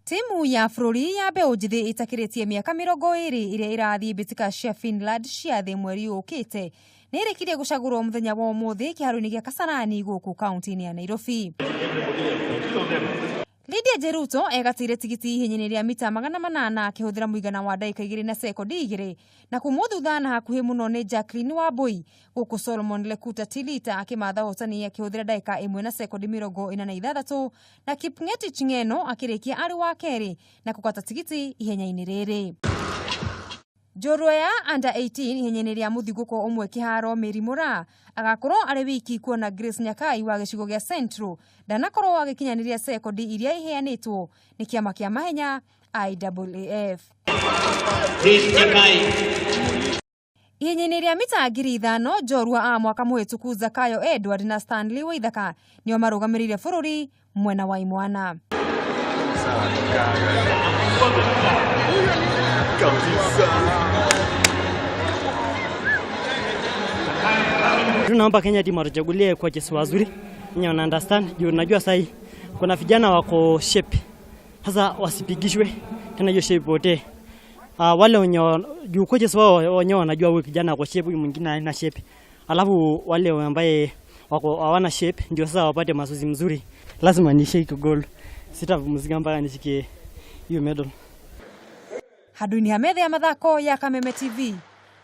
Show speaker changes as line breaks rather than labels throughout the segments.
Timu ya bũrũri ya mbeũ njĩthĩ ĩtakĩrĩtie mĩaka 20 ĩrĩa ĩrathiĩ mbĩtĩka cia Finland cia thĩ mweri ũkĩte nĩ ĩrĩkirie gũcagũrwo mũthenya wa ũmũthĩ kĩharo-inĩ gĩa Kasarani gũkũ kaunti-inĩ ya Nairobi. Lydia Jeruto egatĩire tigiti ihenya-inĩ rĩa mita 800 akĩhũthĩra mũigana wa ndagĩka 2 na sekondi 2 na kumwo thutha na hakuhĩ mũno nĩ Jacqueline Wambui, gũkũ Solomon Lekuta Tilita akĩmatha ũhotani akĩhũthĩra ndagĩka 1 na sekondi 46 na Kipng'etich Ng'eno akĩrĩkia arĩ wa kerĩ na kũgata tigiti ihenya-inĩ rĩrĩ. Njorua ya under 18 ihenya-inĩ rĩa mũthigũko ũmwe kĩharo Mary Moraa agakorwo arĩ wiki kuona Grace Nyakai wa gĩcigo gĩa Central ndanakorwo agĩkinyanĩria sekondi iria iheanĩtwo nĩ kĩama kĩa mahenya IAAF.
Grace Nyakai.
Ihenya-inĩ rĩa mita 5,000 njorua a mwaka mũhĩtũku Zakayo Edward na Stanley Waithaka nĩo marũgamĩrĩire bũrũri mwena wa imwana.
Tunaomba Kenya team watuchagulie coaches wazuri wenye wana understand juu najua sahi kuna vijana wako shape. Sasa wasipigishwe tena hiyo shape wote. Wale wenye juu coaches wao wenyewe wanajua huyu kijana ako shape, huyu mwingine hana shape. Alafu wale ambaye wako hawana shape ndio sasa wapate mazoezi mzuri. Lazima nishike goal. Sitapumzika mpaka nishike hiyo medal.
Handũ-inĩ ha metha ya mathako ya Kameme TV,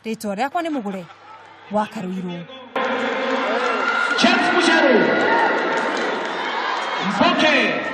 rĩtwa rĩakwa nĩ Mũgũre wa Karuirũ.
Charles Musharu. Mpoke.